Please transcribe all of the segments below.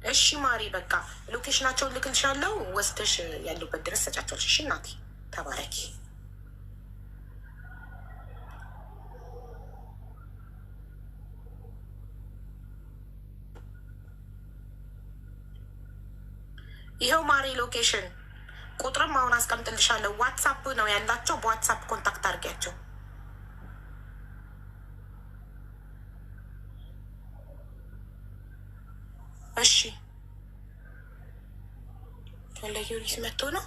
እሺ ማሪ፣ በቃ location ኣቸውን ልክልሻለሁ፣ ወስደሽ ያሉበት ድረስ ሰጫቸዋለሽ። እሺ እናቴ ተባረኪ። ይኸው ማሪ location ቁጥርም አሁን አስቀምጥልሻለሁ። WhatsApp ነው ያላቸው። በ WhatsApp contact አድርጊያቸው። እሺ ወልደ ጊዮርጊስ መጥቶ ነው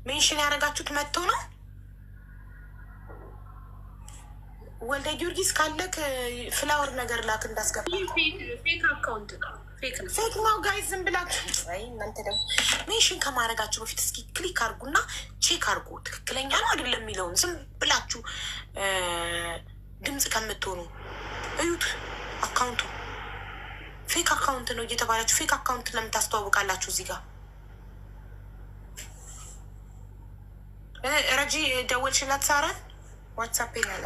mention ያደረጋችሁት መጥቶ ነው። ወልደ ጊዮርጊስ ካለክ flower ነገር ላክ እንዳስገባ። Fake account ነው። Fake ነው። Fake ነው guys፣ ዝም ብላችሁ አይ እናንተ ደግሞ mention ከማድረጋችሁ በፊት እስኪ click አድርጉና check አድርጉ ትክክለኛ ነው አይደለም የሚለውን። ዝም ብላችሁ ድምፅ ከምትሆኑ እዩት። Account ኡ fake account ነው እየተባላችሁ fake account ለምን ታስተዋውቃላችሁ? እዚህ ጋር ረጂ ደወልሽላት ሳራን? WhatsApp ያለ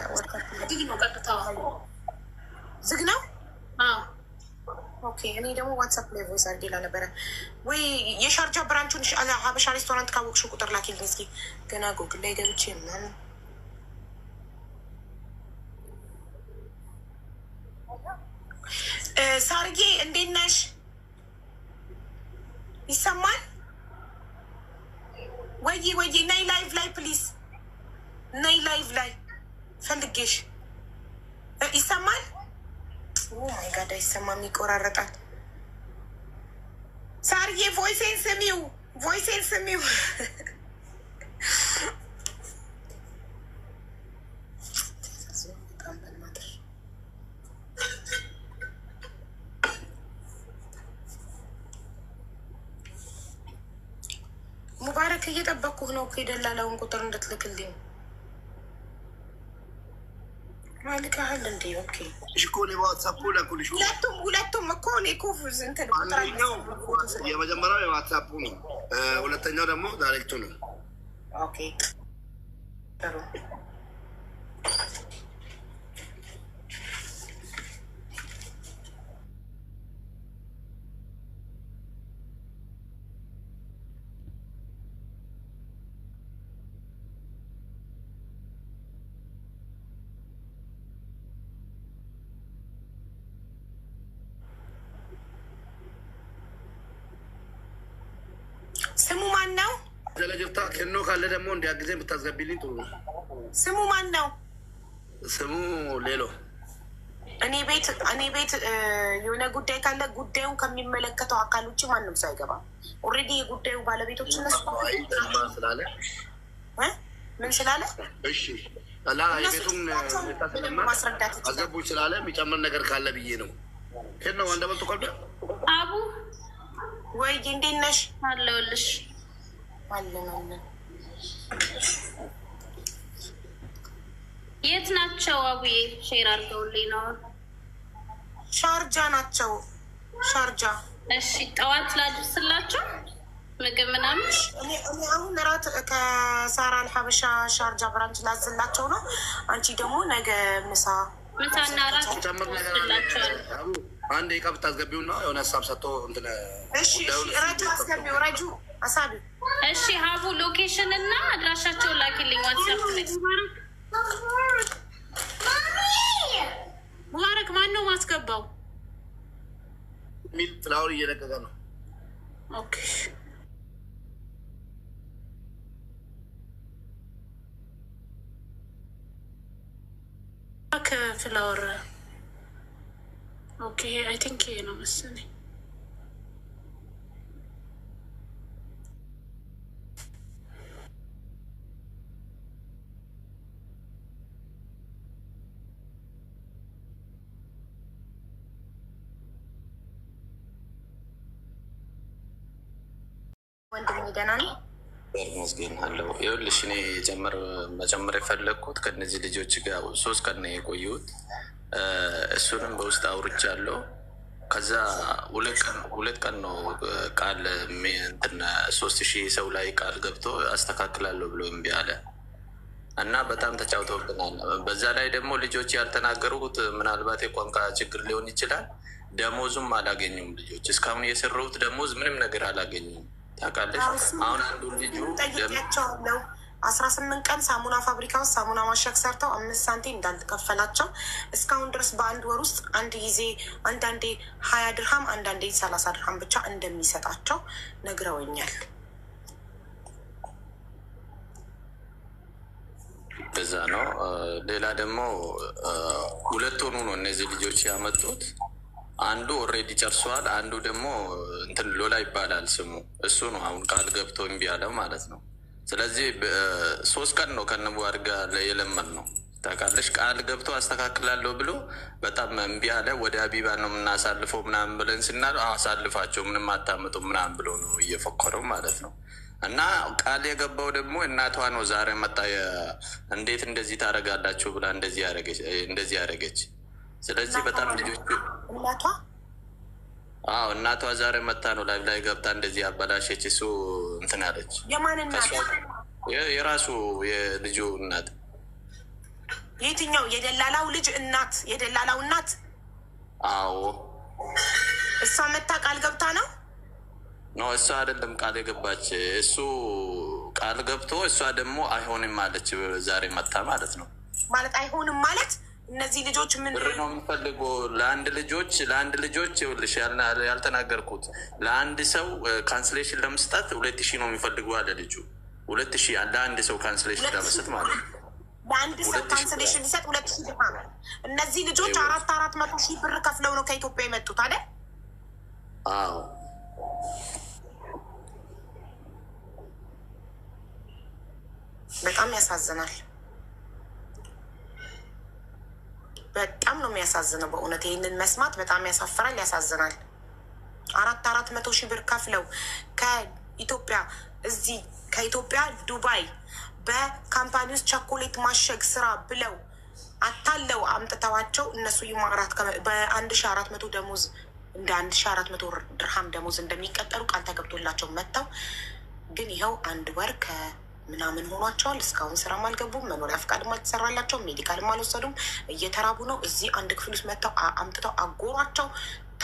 ዝግ ነው ቀጥታ። ዝግ ነው። አዎ። Okay፣ እኔ ደግሞ WhatsApp ላይ voice አድርጌላ ነበረ። ወይ የሻርጃ branch ኡን ሀበሻ ሬስቶራንት ካወቅሽው ቁጥር ላኪልኝ እስኪ። ገና ጎግል ላይ ገብቼ ምናምን። ሳርዬ እንዴት ነሽ? ይሰማል ወይ? ወይ ነይ live ላይ please፣ ነይ live ላይ ፈልጌሽ። ይሰማል? Oh my God፣ አይሰማም፣ ይቆራረጣል። ሳርዬ voice ኤን ስሚው፣ voice ኤን ስሚው። በጣም በእናትሽ። ሙባረክ እየጠበቅኩህ ነው እኮ የደላላውን ቁጥር እንድትልክልኝ። ልከሃል እንዴ? Okay። እሺ እኮ እኔ በ WhatsApp ላኩልሽ። ሁለቱም እኮ እኔ እኮ እንትን ቁጥር አንደኛው የመጀመሪያው የ WhatsApp ኡ ነው፣ ሁለተኛው ደግሞ direct ኡ ነው። Okay ጥሩ። ስሙ ማን ነው? ዘለጅርታ ከኖ ካለ ደግሞ እንዲያግዘኝ ብታስገቢልኝ ጥሩ ነው። ስሙ ማን ነው? ስሙ ሌሎ። እኔ ቤት የሆነ ጉዳይ ካለ ጉዳዩን ከሚመለከተው አካል ውጭ ማንም ሰው አይገባም። Already የጉዳዩ ባለቤቶች እነሱ ስላለ እ? ምን ስላለ? እሺ ላ የቤቱን ሁኔታ ስለማ ማስረዳት ይችላል። አስገቡኝ ስላለ የሚጨምር ነገር ካለ ብዬ ነው። ከኖ አንደ በልቶ ቀልደ አቡ። ወይ እንዴት ነሽ? አለሁልሽ። አለን አለን። የት ናቸው አቡዬ? Share አድርገውልኝ ነው። ሻርጃ ናቸው። ሻርጃ። እሺ ጠዋት ላድርስላቸው ምግብ ምናምን። እኔ አሁን እራት ከሳራ አልሀበሻ ሻርጃ branch ላዝላቸው ነው። አንቺ ደግሞ ነገ ምሳ። ምሳና እራት ጨምር ነገር አለ። ወስድላቸዋለሁ። አቡ አንድ ደቂቃ ብታስገቢውና የሆነ ሀሳብ ሰጥቶ እንትን እሺ እሺ። ጉዳዩን ረጁ አስገቢው፣ ረጁ አሳቢ። እሺ ሀቡ location እና አድራሻቸውን ላኪልኝ WhatsApp ላይ። ሙባረክ ማን ነው ማስገባው? የሚል flower እየለቀቀ ነው። Okay። ከ flower okay፣ I think ይሄ ነው መሰለኝ። ወንድሜ ደህና ነው? ይመስገን አለው። ይኸውልሽ እኔ መጨመር የፈለግኩት ከእነዚህ ልጆች ጋር 3 ቀን ነው የቆየሁት። እሱንም በውስጥ አውርቻለሁ። ከዛ 2 ቀን ነው ቃል እንትን 3000 ሰው ላይ ቃል ገብቶ አስተካክላለሁ ብሎ እምቢ አለ። እና በጣም ተጫውተውብናል። በዛ ላይ ደግሞ ልጆች ያልተናገሩት ምናልባት የቋንቋ ችግር ሊሆን ይችላል። ደሞዙም አላገኙም ልጆች። እስካሁን የሰሩት ደሞዝ ምንም ነገር አላገኙም። ታውቃለች። አሁን አንዱ ልጁ ጠይቄያቸዋለሁ። 18 ቀን ሳሙና ፋብሪካ ውስጥ ሳሙና ማሸግ ሰርተው 5 ሳንቲም እንዳልተከፈላቸው እስካሁን ድረስ በአንድ ወር ውስጥ አንድ ጊዜ አንዳንዴ 20 ድርሃም አንዳንዴ 30 ድርሃም ብቻ እንደሚሰጣቸው ነግረውኛል። እዛ ነው። ሌላ ደግሞ ሁለት ሆኑ ነው እነዚህ ልጆች ያመጡት። አንዱ already ጨርሷል። አንዱ ደግሞ እንትን ሎላ ይባላል ስሙ። እሱ ነው አሁን ቃል ገብቶ እምቢ ያለው ማለት ነው። ስለዚህ 3 ቀን ነው ከነቡዋር ጋር የለመን ነው ታውቃለሽ። ቃል ገብቶ አስተካክላለሁ ብሎ በጣም እምቢ አለ። ወደ አቢባ ነው የምናሳልፈው ምናምን ብለን ስናለው አሳልፋቸው ምንም አታመጡ ምናምን ብሎ ነው እየፎከረው ማለት ነው። እና ቃል የገባው ደግሞ እናቷ ነው። ዛሬ መጣ። እንዴት እንደዚህ ታደርጋላችሁ ብላ እንደዚህ ያደረገች። ስለዚህ በጣም ልጆች እናቷ አዎ እናቷ ዛሬ መታ ነው ላይ ላይ ገብታ እንደዚህ አበላሸች። እሱ እንትን አለች። የማን እናት? የራሱ የልጁ እናት። የትኛው? የደላላው ልጅ እናት? የደላላው እናት? አዎ እሷ መታ ቃል ገብታ ነው። No እሷ አይደለም ቃል የገባች፣ እሱ ቃል ገብቶ እሷ ደግሞ አይሆንም አለች። ዛሬ መታ ማለት ነው። ማለት አይሆንም ማለት እነዚህ ልጆች ምን ብር ነው የምፈልገው ለአንድ ልጆች ይኸውልሽ፣ ያልተናገርኩት ለአንድ ሰው cancellation ለመስጠት 2000 ነው የሚፈልገው አለ ልጁ። 2000 ለአንድ ሰው cancellation ለመስጠት ማለት ነው። ለአንድ ሰው cancellation ሊሰጥ 2000 ድርሃም። እነዚህ ልጆች 400 ሺህ ብር ከፍለው ነው ከኢትዮጵያ የመጡት አይደል? አዎ። በጣም ያሳዝናል። በጣም ነው የሚያሳዝነው። በእውነት ይህንን መስማት በጣም ያሳፍራል፣ ያሳዝናል። 400 ሺህ ብር ከፍለው ከኢትዮጵያ እዚህ ከኢትዮጵያ ዱባይ በ company ውስጥ ቸኮሌት ማሸግ ስራ ብለው አታለው አምጥተዋቸው እነሱ ኢማራት በ1400 ደሞዝ እንደ 1400 ድርሃም ደሞዝ እንደሚቀጠሩ ቃል ተገብቶላቸው መጥተው ግን ይኸው አንድ ወር ምናምን ሆኗቸዋል። እስካሁን ስራም አልገቡም። መኖሪያ ፍቃድም አልተሰራላቸውም። medical ም አልወሰዱም። እየተራቡ ነው። እዚህ አንድ ክፍል ውስጥ መጥተው አምጥተው አጎሯቸው።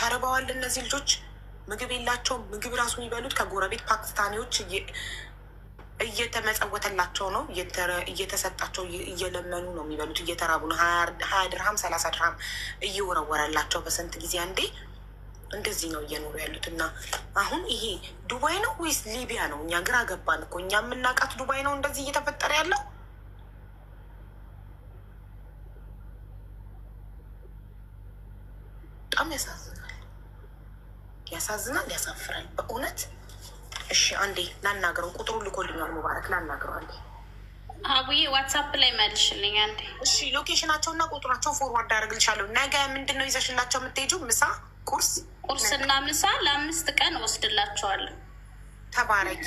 ተርበዋል። እነዚህ ልጆች ምግብ የላቸውም። ምግብ ራሱ የሚበሉት ከጎረቤት ፓኪስታኒዎች እየተመጸወተላቸው ነው፣ እየተሰጣቸው እየለመኑ ነው የሚበሉት። እየተራቡ ነው። 20 ድርሃም 30 ድርሃም እየወረወረላቸው በስንት ጊዜ አንዴ እንደዚህ ነው እየኖሩ ያሉት። እና አሁን ይሄ ዱባይ ነው ወይስ ሊቢያ ነው? እኛ ግራ ገባን እኮ። እኛ የምናውቃት ዱባይ ነው እንደዚህ እየተፈጠረ ያለው። በጣም ያሳዝናል፣ ያሳዝናል፣ ያሳፍራል በእውነት። እሺ አንዴ ላናግረው፣ ቁጥሩ ልኮልኛል ሙባረክ፣ ላናግረው አንዴ። አቡዬ WhatsApp ላይ መልሽልኝ አንዴ። እሺ location ኣቸውና ቁጥራቸው forward አደርግልሻለሁ። ነገ ምንድን ነው ይዘሽላቸው የምትሄጂው? ምሳ፣ ቁርስ ቁርስና ምሳ ለ5 ቀን ወስድላቸዋለሁ። ተባረኪ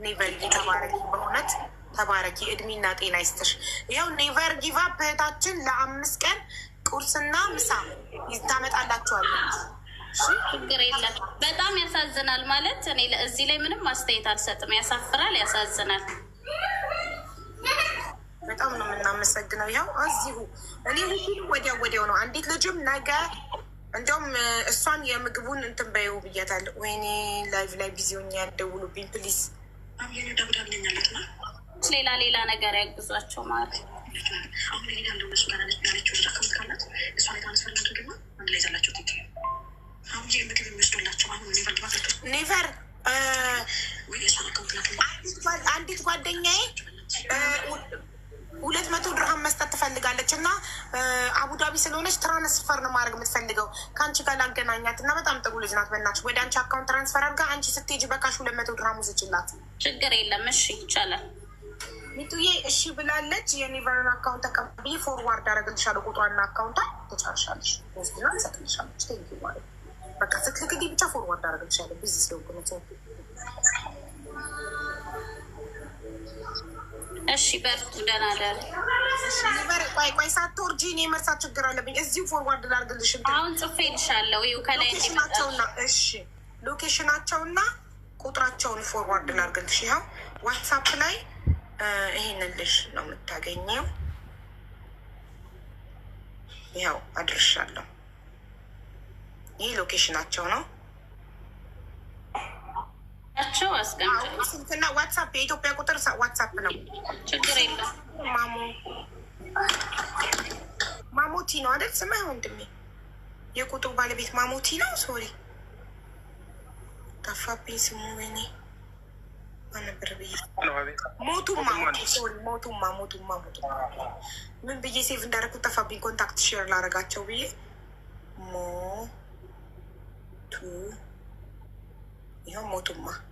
Never ተባረኪ፣ በእውነት ተባረኪ። እድሜና ጤና ይስጥሽ። ይኸው Never Give Up እህታችን ለ5 ቀን ቁርስና ምሳ ታመጣላቸዋለች። ችግር የለም። በጣም ያሳዝናል። ማለት እኔ እዚህ ላይ ምንም አስተያየት አልሰጥም። ያሳፍራል፣ ያሳዝናል። በጣም ነው የምናመሰግነው። ያው እዚሁ እኔ ሁሉ ወዲያው ወዲያው ነው። አንዲት ልጅም ነገ እንዲያውም እሷን የምግቡን እንትን በይው ብያታለሁ። ወይኔ live ላይ busy ሆኜ ያልደውሉብኝ please። ሌላ ሌላ ነገር ያግዟቸው ማለት Never አንዲት ጓደኛዬ 200 ድርሃም መስጠት ትፈልጋለች እና አቡዳቢ ስለሆነች transfer ነው ማድረግ የምትፈልገው። ከአንቺ ጋር ላገናኛት እና በጣም ጥሩ ልጅ ናት። በእናትሽ ወደ አንቺ account transfer አድርጋ አንቺ ስትሄጂ በ cash 200 ድርሃም ውሰጂላት። ችግር የለም። እሺ ይቻላል። ሚጡዬ እሺ ብላለች። የኔቨርን account ተቀብዬ forward አደረግልሻለሁ። ቁጥሯና account ቷ ተጨርሻለሽ። ወስድና ትሰጥልሻለች። Thank you ማለት በቃ ስትልክልኝ ብቻ forward አደረግልሻለሁ። Busy ስለሆንኩ ነው። እሺ በርቱ፣ ደህና ደሩ። ቆይ ቆይ ሳትወርጂ እኔ መርሳት ችግር አለብኝ። እዚሁ forward ላድርግልሽ። አሁን ጽፌልሻለሁ። ይኸው ከላይ location ኣቸውና እሺ፣ location ኣቸውና ቁጥራቸውን forward ላድርግልሽ። ይኸው WhatsApp ላይ ይሄንን ልጅ ነው የምታገኘው። ይኸው አድርሻለሁ። ይህ location ኣቸው ነው። ቸው አስቀምጭ። ስልክና WhatsApp፣ የኢትዮጵያ ቁጥር WhatsApp ነው። ችግር የለም። ማሞ ማሞቲ ነው አይደል? ስምህ ወንድሜ፣ የቁጥሩ ባለቤት ማሞቲ ነው። Sorry፣ ጠፋብኝ ስሙ። ወይኔ፣ ማን ነበር ብዬ፣ ሞቱማ። Sorry፣ ሞቱማ፣ ሞቱማ፣ ሞቱማ። ምን ብዬ save እንዳደረኩት ጠፋብኝ። Contact share ላረጋቸው ብዬ ሞቱ፣ ይኸው ሞቱማ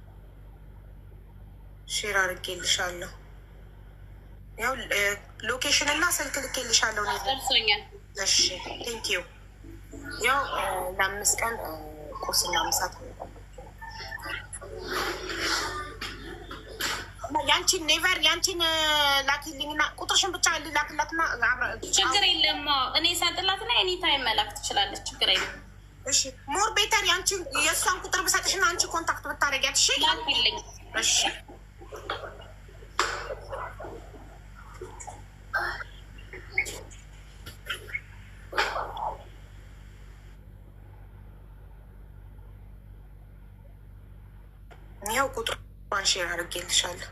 share አድርጌልሻለሁ። ያው location እና ስልክ ልኬልሻለሁ። ደርሶኛል። እሺ፣ thank you። ያው ለ5 ቀን ቁርስና ምሳ። ያንቺን never ያንቺን ላኪልኝና ቁጥርሽን ብቻ ላክላትና ችግር የለም። እኔ ሰጥላትና anytime መላክ ትችላለች። ችግር የለም። እሺ፣ more better ያንቺን የእሷን ቁጥር ብሰጥሽና አንቺ contact ብታደርጊያት። እሺ። ላኪልኝ። እሺ። ይኸው ቁጥሯን share አድርጌልሻለሁ።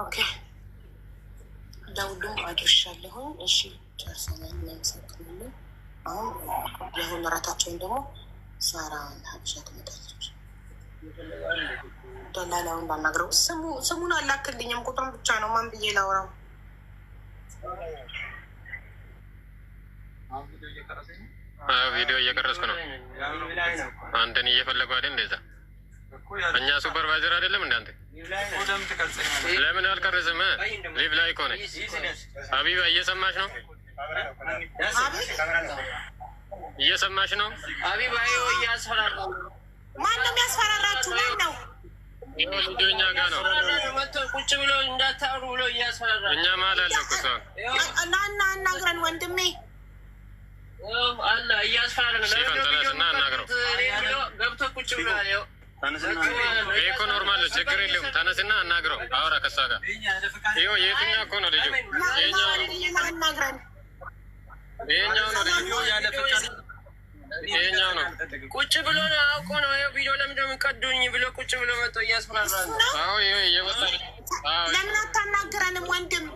Okay፣ ለሁሉም አድርሻለሁኝ። እሺ፣ ጨርሰናል። እናመሰግናለን። አሁን የአሁን እራታቸውን ደግሞ ሳራ ሀበሻ ትመጣለች። ደላላውን ላናግረው። ስሙን አላክልኝም፣ ቁጥሩን ብቻ ነው። ማን ብዬ ላውራው? ቪዲዮ እየቀረጽኩ ነው። አንተን እየፈለጉ አይደል? እንደዛ እኛ supervisor አይደለም እንደ አንተ ለምን አልቀረጽም? Live ላይ እኮ ነኝ። ሀቢባ፣ እየሰማሽ ነው? እየሰማሽ ነው? ማን ነው የሚያስፈራራችሁ? ማን ነው? ልጁ እኛ ጋ ነው። ቁጭ ብሎ እንዳታወሩ ብሎ እያስፈራራ። እኛ መሀል አለ እኮ ሰው። እና አናግረን ወንድሜ። አለ፣ እያስፈራራ ነው። ሲፈን ተነስና አናግረው። ገብቶ ቁጭ ብሏል። ይኸው። ይሄ እኮ normal ነው፣ ችግር የለውም። ተነስና አናግረው፣ አውራ ከሷ ጋር። ይኸው የትኛው እኮ ነው ልጁ? ይኸኛው ነው። አናግረን። ይኸኛው ነው ልጁ። ይኸኛው ነው። ቁጭ ብሎ ነው፣ አውቆ ነው። ይኸው ቪዲዮ ለምንድን ነው የምትቀዱኝ ብሎ ቁጭ ብሎ መጥቶ እያስፈራራ ነው። አዎ፣ ይኸው እየወጣ ነው። አዎ። ለምን አታናግረንም ወንድም?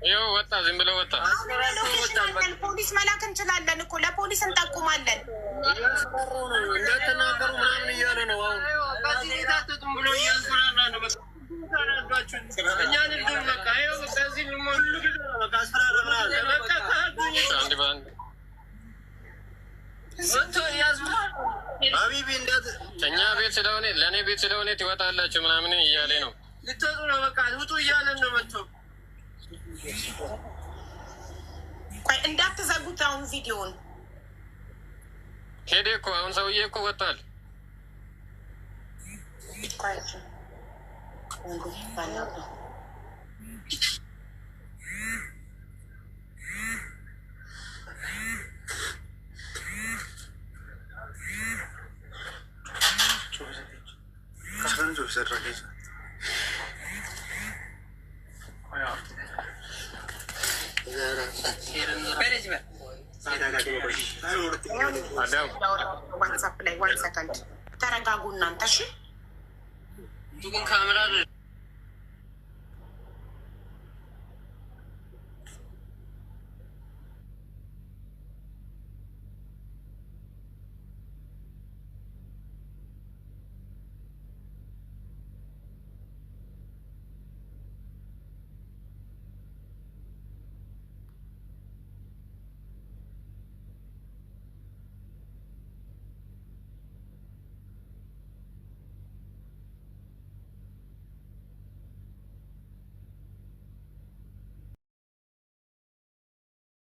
ይኸው ወጣ፣ ዝም ብሎ ወጣ። አሁን location አለን። ፖሊስ መላክ እንችላለን እኮ፣ ለፖሊስ እንጠቁማለን። እያስፈራሩ ነው። እንዳትናገሩ ምናምን እያለ ነው። አሁን ከዚህ ቤት አትወጡም ብሎ እያስፈራራ ነው። በቃ እኛን እርዱን። በቃ ይኸው በቃ እዚህ ሁሉ ጊዜ ነው። በቃ አስፈራራ ምናምን በቃ አንድ በአንድ ወጥቶ እያስፈራራ ሀቢቢ እንዳት እኛ ቤት ስለሆነ፣ ለእኔ ቤት ስለሆነ ትወጣላችሁ ምናምን እያለ ነው። ልትወጡ ነው፣ በቃ ውጡ እያለን ነው መጥቶ። ቆይ፣ እንዳትዘጉት አሁን ቪዲዮን። ሄደ እኮ፣ አሁን ሰውዬ እኮ ወጥቷል። ቆይ፣ ወንዱ ባናግረው። አዳም። WhatsApp ላይ፣ one second፣ ተረጋጉ እናንተ እሺ። ግን ካሜራ